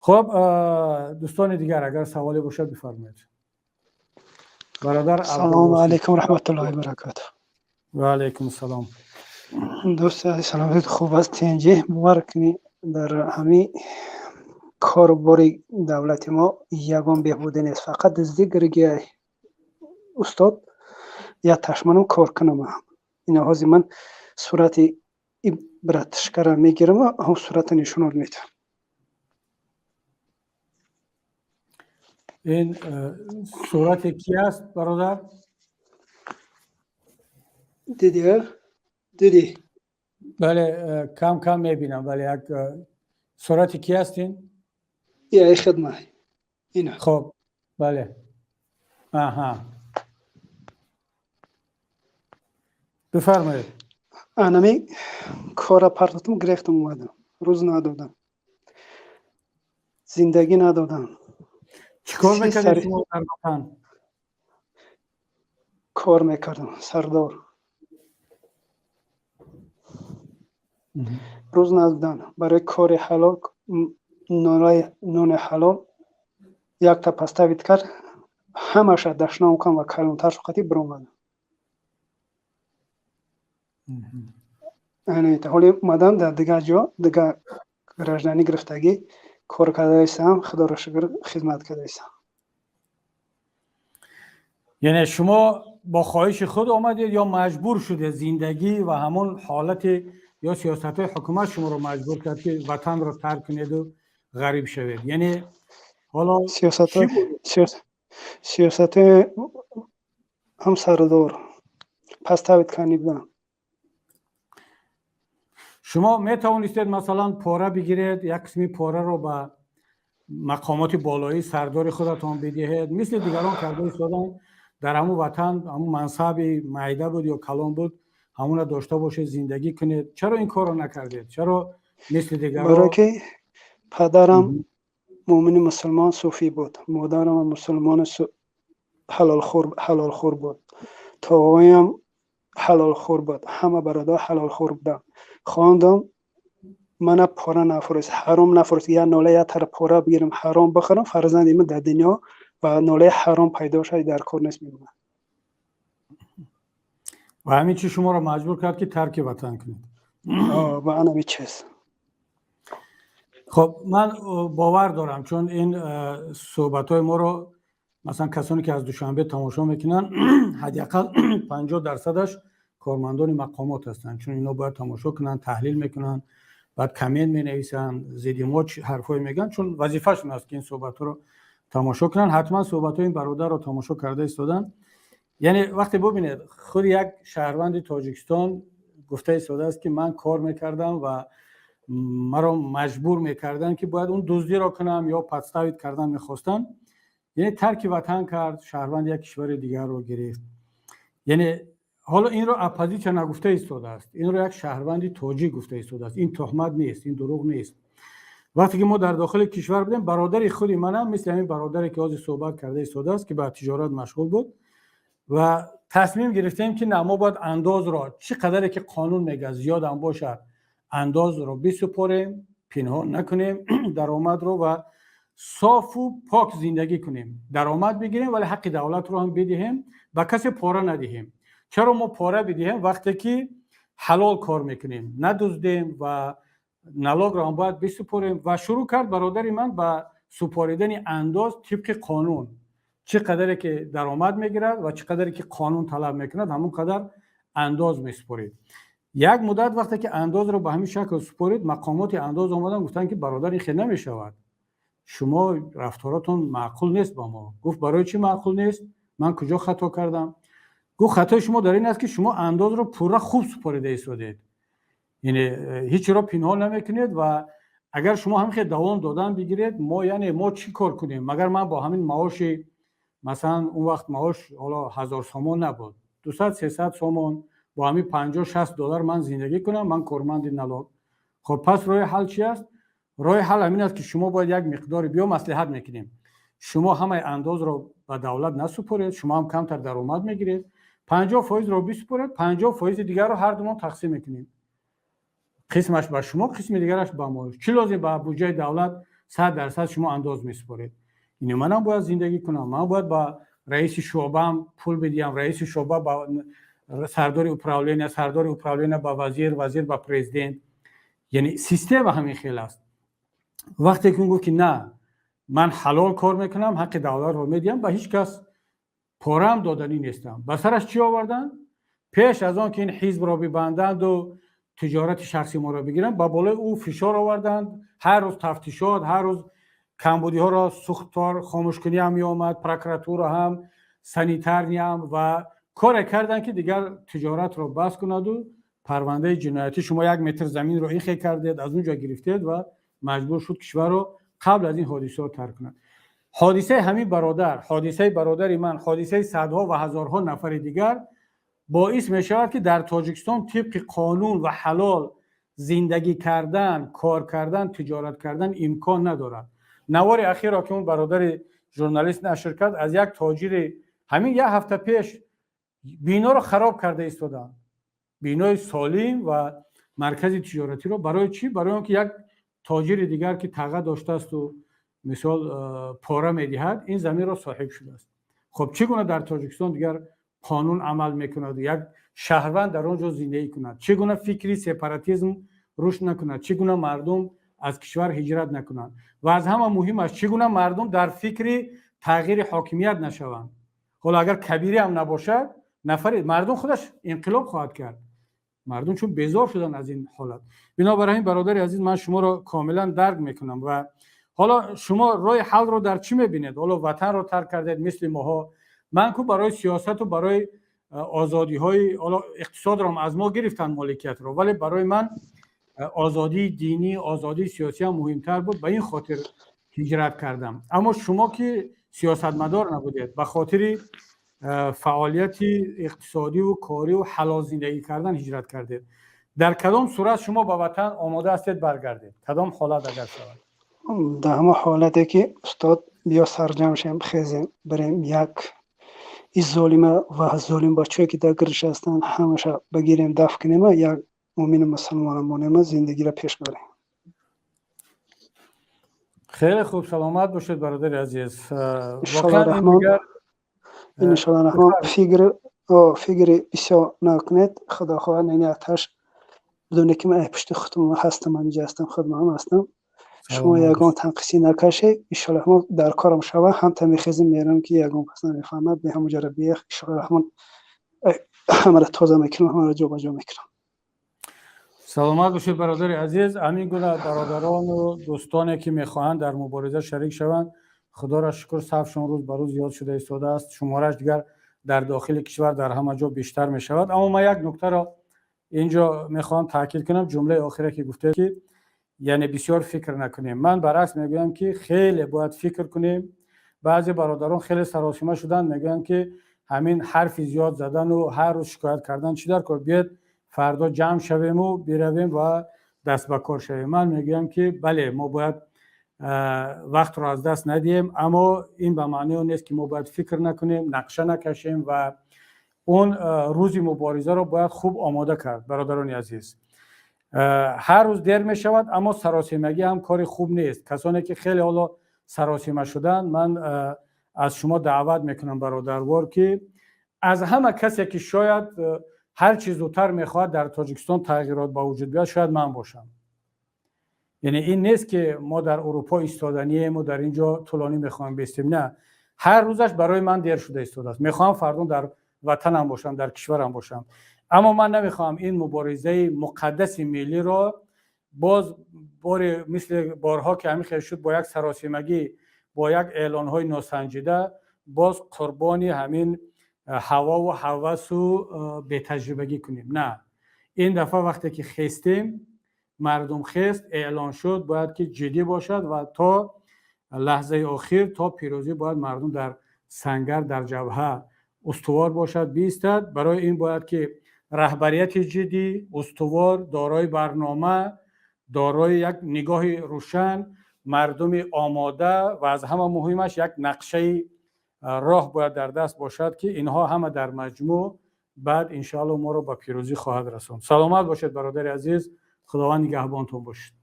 Хуб, дӯстони дигар, агар саволе бошад, бифармоед. Бародар. Салому алайкум, раҳматуллоҳи баракату. Ва алайкум ассалом. Дӯсти азиз, саломатӣ, хуб аст, тинҷӣ? Бовар кунӣ, дар ҳамин корубори давлати мо ягон беҳбудӣ нест, фақат дуздӣ, гиргиай. Устод, я ташманам кор кунам. Ина ҳозир ман сурати братишкара мегирам, ҳам сурата нишонот метавам. Ин сурати ки аст, бародар? Дидӣ, дидӣ? Бале, кам кам мебинам, бале. Як сурати ки аст ин? Я хидма ина. Хуб, бале, аҳа, бифармоед. Анами кора партотум, гирефтам, омадам, рӯз надодам, зиндагӣ надодам. Чӣ кор мекардед шумо дар ватан? Кор мекардам, сардор. Рӯз надодан барои кори ҳалол, нони ҳалол якта поставит кард, ҳамаша дашном кан ва калонтар шуқати биромадам. Ҳоли омадам, дар дигар ҷо, дигар гражданӣ гирифтагӣ, кор кардаистам, худоро шукр, хизмат кардаистам. Яъне шумо бо хоҳиши худ омадед ё маҷбур шудед, зиндагӣ ва ҳамон ҳолати ё сиёсатҳои ҳукумат шуморо маҷбур кард, ки ватанро тарк кунеду ғариб шавед? Яъне ҳоло сиёсатҳои ҳам сардор поставит кани будам. Шумо метавонистед, масалан, пора бигиред, як қисми пораро ба мақомоти болоии сардори худатон бидиҳед, мисли дигарон карда истоданд дар ҳамун ватан. Ҳамун мансаби майда буд ё калон буд, ҳамуна дошта бошед, зиндагӣ кунед. Чаро ин корро накардед? Чаро мисли дигарон? Барое ки падарам муъмини мусулмон, суфӣ буд, модарам мусулмони ҳалолхӯр буд, тоғоям ҳалолхӯр буд, ҳама бародар ҳалолхӯр буданд. Хондам, мана пора нафурӯст, ҳаром нафурӯст, я нола я тара пора бигирам, ҳаром бихӯрам, фарзанди ман дар дунё ва нолаи ҳаром пайдо шавад, дар кор нест мемонад. Ва ҳамин чи шуморо маҷбур кард, ки тарки ватан кунед? Ва анами чиз. Хуб, ман бовар дорам, чун ин суҳбатҳои моро, масалан, касоне ки аз Душанбе тамошо мекунанд, ҳадди ақал 50 дарсадаш кормандони мақомот ҳастанд, чун ино бояд тамошо кунанд, таҳлил мекунанд, баъд коммент менависанд, зидди мо ҳарфҳое мегӯянд, чун вазифашон аст, ки ин суҳбатҳоро тамошо кунанд. Ҳатман суҳбатҳои ин бародарро тамошо карда истоданд. Яъне вақте бубинед, худи як шаҳрванди Тоҷикистон гуфта истодааст, ки ман кор мекардам ва маро маҷбур мекарданд, ки бояд он дуздиро кунам ё подставить кардан мехостанд. Яъне тарки ватан кард, шаҳрванди як кишвари дигарро гирифт. Яъне ҳоло инро оппозитсия нагуфта истодааст, инро як шаҳрванди тоҷик гуфта истодааст. Ин тӯҳмат нест, ин дурӯғ нест. Вақте ки мо дар дохили кишвар будем, бародари худи манам, мисли ҳамин бародаре ки ҳозир суҳбат карда истодааст, ки ба тиҷорат машғул буд, ва тасмим гирифтем, ки на, мо бояд андозро, чӣ қадаре ки қонун мегӯяд, зиёдам бошад, андозро бисупорем, пинҳон накунем даромадро ва софу пок зиндагӣ кунем, даромад бигирем, вале ҳаққи давлатро ҳам бидиҳем, ба касе пора надиҳем. Чаро мо пора бидиҳем, вақте ки ҳалол кор мекунем, надуздем ва налогро ҳам бояд бисупорем? Ва шурӯъ кард бародари ман ба супоридани андоз тибқи қонун. Чӣ қадаре ки даромад мегирад ва чӣ қадаре ки қонун талаб мекунад, ҳамон қадар андоз месупорид. Як муддат вақте ки андозро ба ҳамин шакл супорид, мақомоти андоз омадан, гуфтанд, ки бародар, ин хел намешавад, шумо рафторатон маъқул нест ба мо. Гуфт: «Барои чӣ маъқул нест? Ман куҷо хато кардам?» Гуфт: «Хатои шумо дар ин аст, ки шумо андозро пурра хуб супорида истодед, яъне ҳечро пинҳон намекунед ва агар шумо ҳамин хел давом додан бигиред, мо, яъне мо чӣ кор кунем? Магар ман бо ҳамин маоши, масалан, он вақт маош ҳоло 1000 сомон набуд, 200, 300 сомон, бо ҳамин 50, 60 доллар ман зиндагӣ кунам? Ман корманди налог. Хоб, пас роҳи ҳал чи аст? Роҳи ҳал ҳамин аст, ки шумо бояд як миқдоре, биё маслиҳат мекунем, шумо ҳамаи андозро ба давлат насупоред, шумо ҳам камтар даромад мегиред, 50 фоизро бисупоред, 50 фоизи дигарро ҳар думон тақсим мекунем, қисмаш ба шумо, қисми дигараш ба мо. Чӣ лозим ба буҷаи давлат 100% шумо андоз месупоред. Ини манам бояд зиндагӣ кунам, ман бояд ба раиси шӯъбаам пул бидиҳам, раиси шӯъба ба сардори управления, сардори управления ба вазир, вазир ба президент. Яъне система ҳамин хел аст. Вақте ки он гуфт, ки на, ман ҳалол кор мекунам, ҳаққи давлатро медиҳам, ба ҳеҷ кас пораам доданӣ нестам, ба сараш чӣ оварданд? Пеш аз он ки ин ҳизбро бибанданду тиҷорати шахси моро бигиранд, ба болои ӯ фишор оварданд. Ҳар рӯз тафтишот, ҳар рӯз камбудиҳоро, сӯхтор хомӯшкунӣ ҳам меомад, прокуратура ҳам, санитарный ҳам, ва коре карданд, ки дигар тиҷоратро бас кунаду парвандаи ҷиноятӣ, шумо як метр заминро ихе кардед, аз он ҷо гирифтед, ва маҷбур шуд кишварро қабл аз ин ҳодисаҳо тарк кунад. Ҳодисаи ҳамин бародар, ҳодисаи бародари ман, ҳодисаи садҳо ва ҳазорҳо нафари дигар боис мешавад, ки дар Тоҷикистон тибқи қонун ва ҳалол зиндагӣ кардан, кор кардан, тиҷорат кардан имкон надорад. Навори ахирро, ки он бародари журналист нашр кард, аз як тоҷири ҳамин як ҳафта пеш биноро хароб карда истоданд, бинои солим ва маркази тиҷоратиро. Барои чӣ? Барои он ки як тоҷири дигар, ки таға доштаасту мисол пора медиҳад, ин заминро соҳиб шудааст. Хуб, чӣ гуна дар Тоҷикистон дигар қонун амал мекунад, як шаҳрванд дар он ҷо зиндагӣ кунад? Чӣ гуна фикри сепаратизм рушд накунад? Чӣ гуна мардум аз кишвар ҳиҷрат накунанд? Ва аз ҳама муҳимаш, чӣ гуна мардум дар фикри тағйири ҳокимият нашаванд? Ҳоло агар Кабирӣ ҳам набошад, нафари мардум худаш инқилоб хоҳад кард, мардум чун безор шуданд аз ин ҳолат. Бинобар ҳамин, бародари азиз, ман шуморо комилан дарк мекунам. Ва ҳоло шумо роҳи ҳалро дар чӣ мебинед? Ҳоло ватанро тарк кардед, мисли моҳо. Ман ку барои сиёсату барои озодиҳои, ҳоло иқтисодро аз мо гирифтанд, моликиятро, вале барои ман озодии динӣ, озодии сиёсӣ ҳам муҳимтар буд, ба ин хотир ҳиҷрат кардам. Аммо шумо, ки сиёсатмадор набудед, ба хотири фаъолияти иқтисодиву кориву ҳалол зиндагӣ кардан ҳиҷрат кардед. Дар кадом сурат шумо ба ватан омода ҳастед баргардед? Кадом ҳолат агар шавад? Дар ҳамон ҳолате ки, устод, биё сарҷамъ шем, хезем, бирем, як и золима ва золимбачое, ки дар гирдаш ҳастанд, ҳамаша бигирем, дафт кунема, як муъмину мусалмона монема, зиндагиро пеш барем. Хеле хуб, саломат бошед, бародари азиз. Иншоалло раҳмон, фикри бисёр накунед. Худо хоҳад, ини аташ бидоне, ки ман пушти худтон ҳастам, ҳамиҷа ҳастам, худман ҳастам. Шумо ягон танқисӣ накашед. Иншоалло раҳмон, дар корам шава, ҳамта мехезем, мерам, ки ягон кас намефаҳмад, бе ҳамуҷара биех. Иншоалло раҳмон, ҳамаро тоза мекунам, ҳамаро ҷобаҷо мекунам. Саломат бошед, бародари азиз. Ҳамин гуна бародарону дӯстоне, ки мехоҳанд дар мубориза шарик шаванд, худоро шукр, сафшон рӯз ба рӯз зиёд шуда истодааст, шумораш дигар дар дохили кишвар, дар ҳама ҷо бештар мешавад. Аммо ман як нуктаро инҷо мехоҳам таъкид кунам. Ҷумлаи охире, ки гуфтед, ки яъне бисёр фикр накунем, ман баръакс мегӯям, ки хеле бояд фикр кунем. Баъзе бародарон хеле саросима шуданд, мегӯянд, ки ҳамин ҳарфи зиёд задану ҳар рӯз шикоят кардан чӣ дар кор? Биёед, фардо ҷамъ шавему биравем ва даст ба кор шавем. Ман мегӯям, ки бале, мо бояд вақтро аз даст надиҳем, аммо ин ба маънои он нест, ки мо бояд фикр накунем, нақша накашем ва он рӯзи муборизаро бояд хуб омода кард. Бародарони азиз, ҳар рӯз дер мешавад, аммо саросимагӣ ҳам кори хуб нест. Касоне, ки хеле ҳоло саросима шуданд, ман аз шумо даъват мекунам, бародарвор, ки аз ҳама касе, ки шояд ҳар чиз зудтар мехоҳад дар Тоҷикистон тағйирот ба вуҷуд биёяд, шояд ман бошам. Яъне ин нест, ки мо дар Урупо истоданиему дар ин ҷо тӯлонӣ мехоҳем бистем. На, ҳар рӯзаш барои ман дер шуда истодааст. Мехоҳам фардо дар ватанам бошам, дар кишварам бошам, аммо ман намехоҳам ин муборизаи муқаддаси миллиро боз боре мисли борҳо, ки ҳамин хел шуд, бо як саросимагӣ, бо як эълонҳои носанҷида, боз қурбони ҳамин ҳавову ҳавасу бетаҷрибагӣ кунем. На, ин дафъа вақте ки хестем, мардум хест, эълон шуд, бояд ки ҷиддӣ бошад ва то лаҳзаи охир, то пирӯзӣ бояд мардум дар сангар, дар ҷабҳа устувор бошад, биистад. Барои ин бояд ки раҳбарияти ҷиддӣ, устувор, дорои барнома, дорои як нигоҳи рӯшан, мардуми омода ва аз ҳама муҳимаш як нақшаи роҳ бояд дар даст бошад, ки инҳо ҳама дар маҷмӯъ баъд иншоалло моро ба пирӯзӣ хоҳад расонд. Саломат бошед, бародари азиз, Худованд нигаҳбонтон бошед.